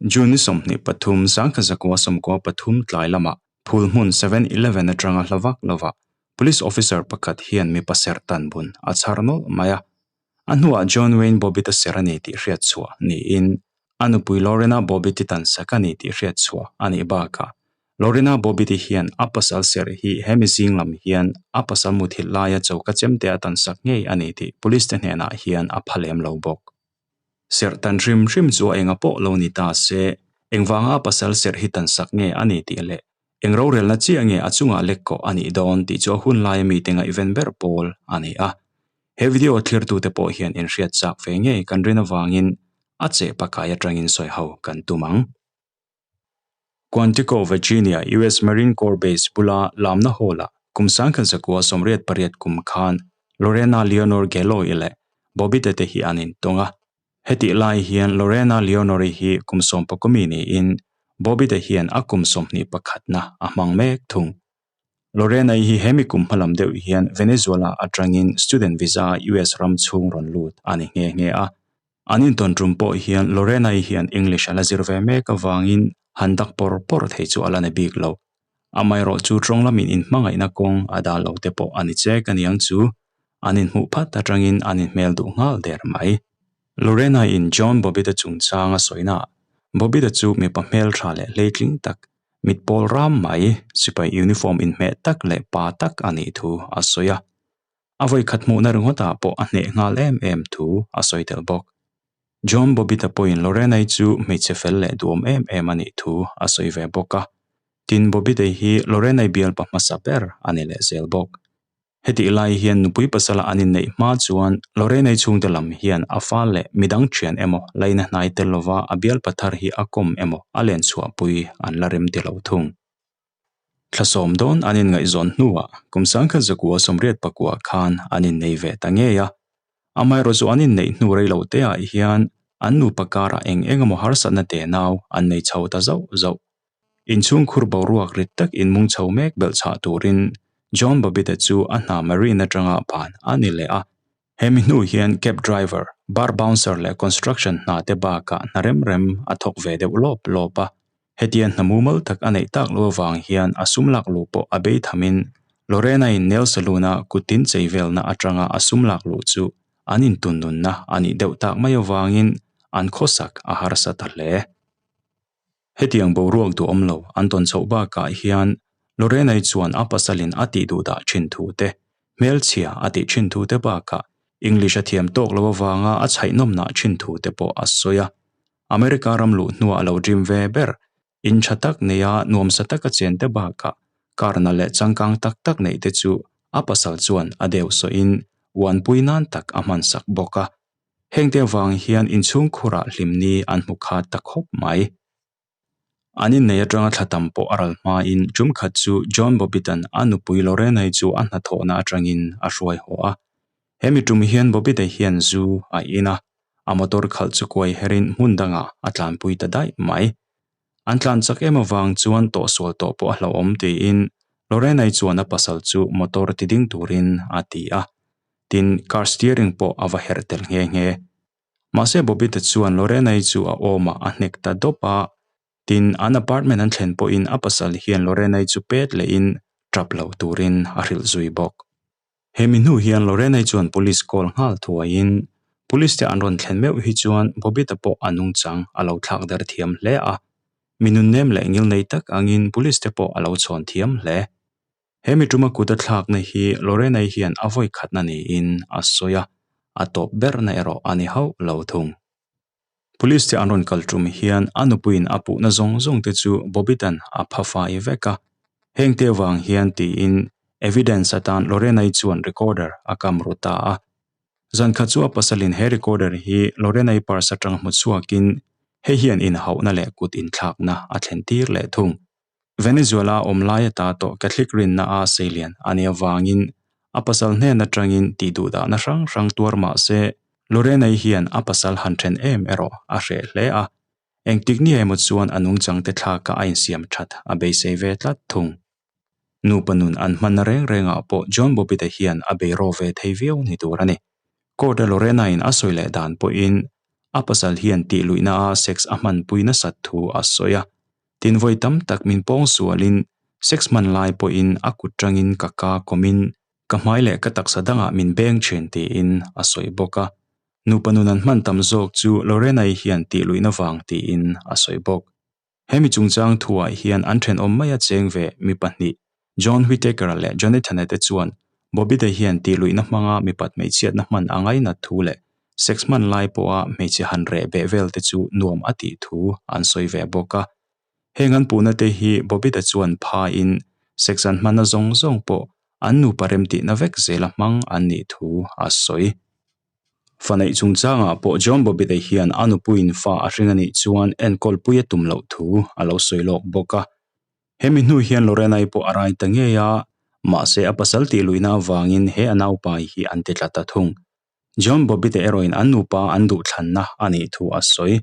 June ni 23, 1993 tlai lamah phul hmun Seven Eleven atanga hla vak lovah Police officer pakhat hian mipa serh tan bun a chhar nawlh mai a. A hnuah John Wayne Bobbitt-a serh a ni tih hriat chhuah niin a nupui Lorena Bobbitt-i tan sak a ni tih hriat chhuah a nih bakah Lorena Bobbitt-i hian a pasal serh hi hemi zing lam hian a pasal muthilh laia choka chemte a tan sak ngei a ni tih police te hnenah hian a pha lem lo bawk. Serh tan hrim hrim chu a enga pawh lo ni ta se, engvanga a pasal serh hi tan sak nge a ni tih leh eng rorelna chiah nge a chungah lek kawh a nih dawn tih chu a hun laia mite ngaihven ber pawl a ni a. He video thlirtute pawh hian inhriat chak ve ngei kan rin avangin a cheh pakai atangin sawi ho kan tum ang. Quantico, Virginia, US Marine Corps Base bula lamna hall-ah kum 1988 kum khan Lorena Leonor Gelo-i leh Bobby-te te hi an intawng a. Hetih lai hian Lorena Leonor-i hi kum sawmpakawmi niin Bobby-te hian a kum sawmhnih pakhatna a hmang mek thung. Lorena-i hi hemi kum hmalam deuh hian Venezuela atangin student visa-a US ram chhung rawn lut a ni nghe nghe a. An intawn tum pawh hian Lorena-i hian English a la zir ve mek avangin han dak pawr pawr thei chu a la ni bik lo. Amaherawh chu tawng lamin inhmangaihna kawng a dah lo te pawh a ni chek aniang chu an inhmuh phat atangin an inhmel duh nghal der mai. Lorena-in John Bobita chungchang a sawinaah Bobita chu mipa hmeltha leh hleitling tak, mit pawl ram mai, sipai uniform inhmeh tak leh pa tak a nih thu a sawi a. A vawikhat hmuhna ringawtah pawh a hneh nghal em em thu a sawi tel bawk. John Bobita pawhin Lorena-i chu hmeichhe fel leh duhawm em em a nih thu a sawi ve bawk a. Tin, Bobita-i hi Lorena-i bialpa hmasa ber a ni leh zel bawk. Hetih lai hian nupui pasala an inneih hma chuan Lorena-i chhungte lam hian a fa leh midang thian emaw laina hnai tel lova a bialpa thar hi a kawm emaw a len chhuahpui an la rem ti lo thung. Thlasawm dawn an inngaihzawn hnuah kum 1989 khan an innei ve ta ngei a. Amaherawh chu an inneih hnu rei lo teah hian an nupa karah eng eng emaw harsatna tenau an nei chho ta zauh zauh. Inchhung khur boruak rit tak inmung chho mek belh chhah turin John Bobbitt-a chu a hna Marine atanga ban a ni leh a. Hemi hnu hian cab driver, bar bouncer leh construction hna te bakah hna rem rem a thawk ve deuh lawp lawp a. Hetia hna mumal tak a neih tak lo avang hian a sum lak luh pawh a bei thamin Lorena-in nail saloon-a kuttin chei velna atanga a sum lak luh chu an intunnunna a nih deuh tak mai avangin an khawsak a harsa ta hle. Hetiang boruak duhawm lo an tawn chhoh bakah hian Lorena-i chuan a pasalin a tih duh dah thin thu te, hmelchhia a tih thin thu te bakah English a thiam tawk lo avanga a chhaihnawmnah thin thu te pawh a sawi a. America ram luh hnuah a lo dream ve ber, in tha tak neia nuamsa taka chen te bakah car na leh changkang tak tak neih te chu a pasal chuan a deuh sawhin uanpui nan tak a hmansak bawk a. Hengte avang hian inchhung khurah hlimni an hmu khat ta khawp mai. An innei atanga thla tam pawh a ral hmain tum khat chu John Bobbitt-a'n a nupui Lorena-i chu a hnathawhna atangin a hruai haw a. Hemi tum hian Bobbitt-a hian zu a in a, a motor khalh chu kuai herin hmun dangah a tlanpui ta daih mai. An tlan chak em avang chuan tawhsual tawh pawh a hlauhawm tiin Lorena-i chuan a pasal chu motor ti ding turin a ti a. Tin, car steering pawh a va herh tel nghe nghe. Mahse Bobita chuan Lorena-i chu a awmah a hnek ta dawp a, tin, an apartment an thlen pawhin a pasal hian Lorena-i chu pet lehin tap lo turin a hrilh zui bawk. Hemi hnu hian Lorena-i chuan police call nghal thuaiin police te an rawn thlen meuh hi chuan Bobita pawh a nungchang a lo thlak der thiam hle a, mi nunnem leh ngilnei tak angin police te pawh a lo chhawn thiam hle. He mituma kut a thlakna hi Lorena-i hian a vawi khatna niin a sawi a, a tawp berna erawh a ni hauh lo thung. Police te an rawn kal tum hian a nupuiin a puhna zawng zawng te chu Bobitan a pha fai vek a, heng te avang hian tiin evidence atan Lorena-i chuan recorder a kam ru ta a. Zan khat chu a pasalin he recorder hi Lorena-i purse atang hmu chhuakin hei hian inhauhna leh kut inthlakna a thlen tir leh thung. Venezuela awm lai ata tawh Catholic rinna a seilian a nih avangin a pasal hnen atangin tih duhdahna hrang hrang tuar mah se Lorena-i hian a pasal han then em erawh a hreh hle a, engtik ni emaw chuan a nungchangte thlaka a insiam that a beisei ve tlat thung. Nupa nun an hmanna reng rengah pawh John Bobbitt-a hian a beiraw ve thei viau ni tur a ni. Court-a Lorena-in a sawi leh dan pawhin. A pasal hian tih luihna a sex a hmanpui nasat thu a sawi a. Tin vawi tam tak min pawng sualin sex hman lai pawhin a kut tangin ka ka kawmin ka hmai leh ka taksa dangah min beng thin tiin a sawi bawk a. Nupa nun an hman tam zawk chu Lorena-i hian tih luihna vang tiin a sawi bawk. Hemi chungchang thuah hian an thenawm maia cheng ve mi pahnih John Whittaker-a leh Jonathan-a te chuan Bobby-te hian tih luihna hmanga mipat hmeichhiatna hman a ngainat thu leh sex hman lai pawha hmeichhe han reh beh vel te chu nuam a tih thu an sawi ve bawk a. Heng an puhna te hi Bobby-te chuan phaiin sex an hmanna zawng zawng pawh an nupa remtihna vek zela hmang an nih thu a sawi. Fa neih chungchangah pawh John Bobite hian a nupuiin fa a hring a nih chuan enkawl pui a tum loh thu a lo sawi lawk bawk a. Hemi hnu hian Lorena-i pawh a rai ta ngei a, mahse a pasal tih luihna avangin he a naupai hi an ti tla ta thung. John Bobite erawhin an nupa an duhthlanna a nih thu a sawi.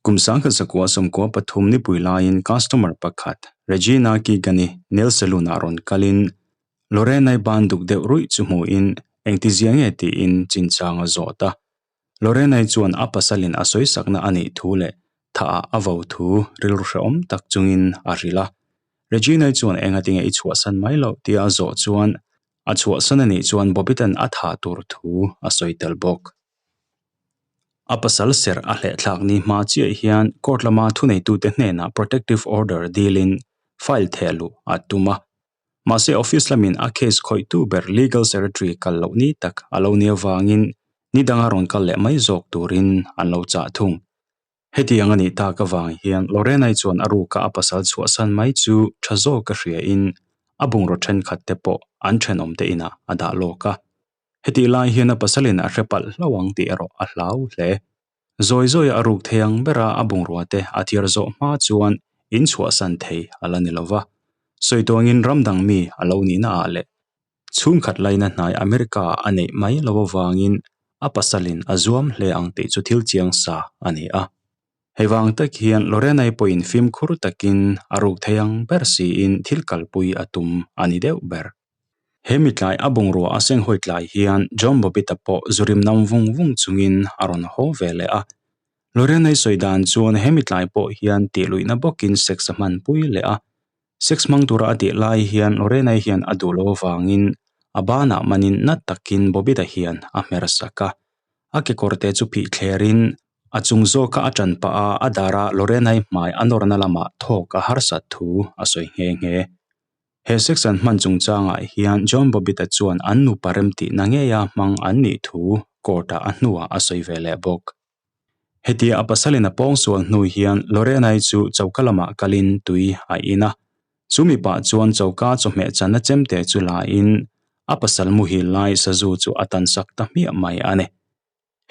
Kum 1993 33 nipui laiin customer pakhat Regina Keegan-i nail salon-ah rawn kalin Lorena-i ban duk deuh ruih chu hmuhin engtizia nge tiin chinchang a zawt a. Lorena-i chuan a pasalin a sawisakna a nih thu leh thah-ah a vo thu rilru hrehawm tak chungin a hrilh a. Regina-i chuan engatinge i chhuahsan mai loh tia a zawh chuan a chhuahsan a nih chuan Bobby-ten a thah tur thu a sawi tel bawk. A pasal serh a hlehthlak ni hma chiah hian court lama thuneitute hnenah protective order dilin file theh luh a tum a. Mahse office lamin a case khawihtu ber legal secretary kal loh ni tak a lo nia vangin ni danga rawn kal leh mai zawk turin an lo chah thung. Hetiang a nih tak avang hian Lorena-i chuan a ruka a pasal chhuahsan mai chu tha zawk a hriain a bungraw thenkhat te pawh an thenawmte inah a dah lawk a. Hetih lai hian a pasalin a hre palh hlauh ang tih erawh a hlau hle. Zawi zawi a ruk thei ang bera a bungrua te a thiar zawh hma chuan in chhuahsan thei a la ni lo va. Sawi tawngin ram dang mi a lo nihna ah leh chhungkhat laina hnai America ah a neih mai lo avangin a pasalin a zuam hle ang tih chu thil chiang sa a ni a. Hei vang tak hian Lorena-i pawhin fimkhur takin a ruk thei ang ber siin thil kalpui a tum a ni deuh ber. He mitlai a bungrua a senghawi tlai hian John Bobita pawh zurim nam vung vung chungin a rawn haw ve leh a. Lorena-i sawi dan chuan he mitlai pawh hian tih luihna bawkin sex a hmanpui leh a. Sex hmang tura a tih lai hian Lorena-i hian a duh lo avangin a banah manin na takin Bobita hian a hmer sak a. A kekawrte chu phih thlerin a chung zawka a ṭan pah a, a darah Lorena-i hmai a nawrna lamah thawk a harsat thu a sawi nghe nghe. He section hman chungchangah hian John Bobita chuan an nupa remtihna ngeia hmang an nih thu court-ah a hnuah a sawi ve leh bawk. Hetia a pasalin a pawngsual hnu hian Lorena-i chu choka lamah kalin tui a in a. Chu mipa chuan choka chawhmeh channa chemte chu lain a pasal muhil lai sazu chu a tansak ta hmiah mai a ni.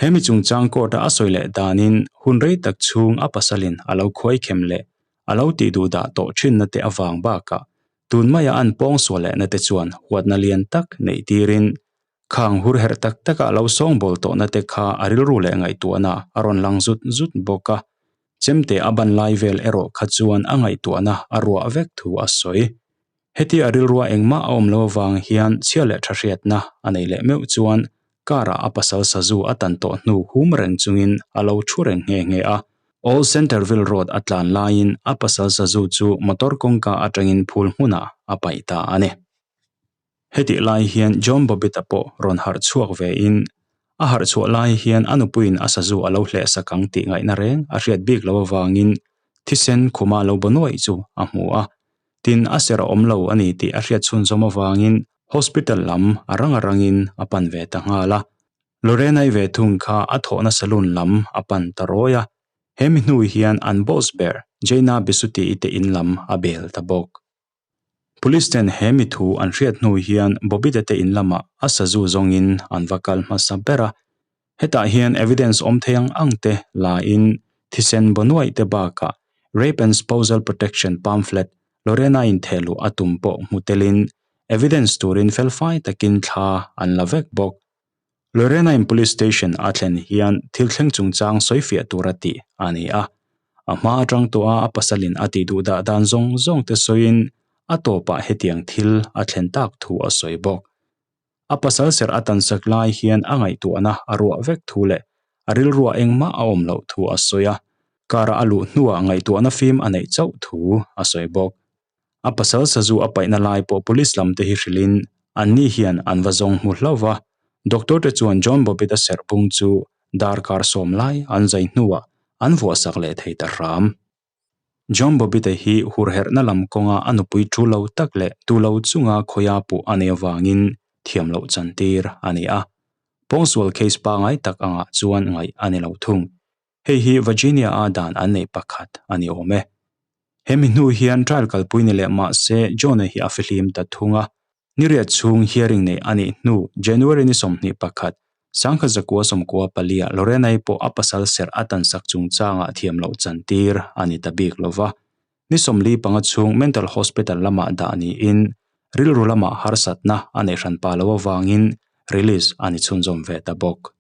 Hemi chungchang court-a a sawi leh danin hun rei tak chhung a pasalin a lo khuai khem leh a lo tih duh dah tawh thinna te avang bakah tun maia an pawngsual lehna te chuan huatna lian tak neih tirin khang hur herh tak taka a lo sawngbawl tawhna te kha a rilru leh ngaihtuahna a rawn lang zut zut bawk a. Chemte a ban lai vel erawh kha chuan a ngaihtuahna a ruah vek thu a sawi. Heti a rilrua engmah a awm lo avang hian chhia leh tha hriatna a nei leh meuh chuan car-ah a pasal sazu a tan tawh hnu hum reng chungin a lo thu reng nghe nghe a. Old Centerville Road a tlan laiin a pasal sazu chu motor kawngka atangin phul hmunah a paih ta a ni. Hetih lai hian John Bobbitt-a pawh rawn harh chhuak vein a harh chhuah lai hian a nupuiin a sazu a lo hlehsak ang tih ngaihna reng a hriat bik lo avangin thisen khuma lo baw nuaih chu a hmu a. Tin, a serh a awm lo a ni tih a hriat chhunzawm avangin hospital lam a rang a rangin a pan ve ta nghal a. Lorena-i ve thung kha a thawhna saloon lam a pan ta rawi a. He mi hnu hian an boss ber Jaina Bisuti-i te in lam a bel ta bawk. Police ten he mi thu an hriat hnu hian Bobita te in lamah a sazu zawngin an va kal hmasa ber a. Hetah hian evidence awm thei ang ang te la in thisen baw nuaih te bakah Rape and Spousal Protection pamphlet Lorena in thehluh a tum pawh hmu telin evidence turin felfai takin thla an la vek bawk. Lorena in police station a thlen hian thil thleng chungchang sawifiah tura tih a ni a. A hma atang tawha a pasalin a tih duh dah dan zawng zawng te sawiin a tawpah hetiang thil a thlen tak thu a sawi bawk. A pasal serh a tansak lai hian a ngaihtuahna a ruah vek thu leh a rilruah engmah a awm loh thu a sawi a, car-a a luh hnuah ngaihtuahna fim a neih chauh thu a sawi bawk. A pasal sazu a paihna lai pawh police lam te hi hrilhin anni hian an va zawng hmu hlauh va, doctor te chuan John Bobbitt-a serh bung chu darkar sawm lai an zai hnuah an vuahsak leh thei ta hram. John Bobbitt-a hi hurherhna lam kawnga a nupui thu lo tak leh tu lo chunga khawia puh a nei avangin thiam loh chantir a ni a. Pawngsual case pangai tak angah chuan ngaih a ni lo thung. Hei hi Virginia-a dan an neih pakhat a ni awm e. Hemi hnu hian trial kalpui ni leh mah se John-a hi a fihlim ta thung a. Niriat chhung hearing neih a nih hnu January ni 21, 1994 ah Lorena-i pawh a pasal serh a tansak chungchangah thiam loh chantir a ni ta bik lo va. Ni 45 chhung mental hospital lamah dah niin rilru lamah harsatna a neih hran pa lo avangin release a ni chhunzawm ve ta bawk.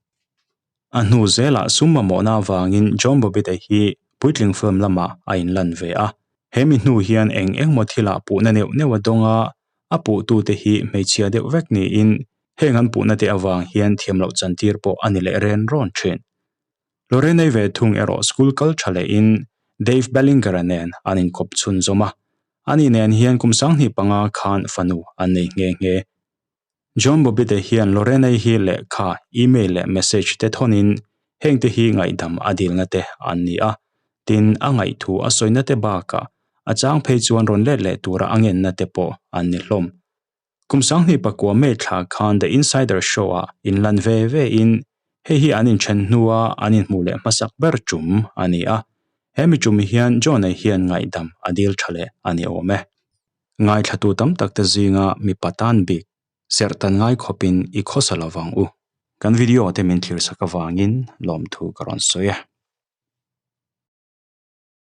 A hnu zelah sum mamawhna avangin John Bobbitt-a hi puitling film lamah a inlan ve a. He mi hnu hian eng engmaw thilah puhna neuh neuh a dawng a, a puhtute hi hmeichhia deuh vek niin heng an puhna te avang hian thiam loh chantir pawh a ni leh ren rawn thin. Lorraine ve thung erawh school kal tha lehin Dave Ballinger-a nen an inkawp chhunzawm a, ani nen hian kum 25 khan fanu an nei nghe nghe. John Bobbitt-a hian Lorraine-i hi lehkha, email leh message te thawnin hengte hi ngaihdam a dilna te an ni a, tin a ngaihthu a sawina te bakah a chang phei chuan rawn let leh tura a ngenna te pawh an ni hlawm. Kum 2009 May thla khan The Insider Show-ah inlan ve ve in hei hi an inthen hnua an inhmuh leh hmasak ber tum a ni a, hemi tum hian John-a hian ngaihdam a dil tha leh a ni awm e. Ngaithlatu tam tak te zinga mipa tan bik serh tan ngai khawpin i khawsa lovang u. Kan video te min thlir sak avangin lawmthu ka rawn sawi e.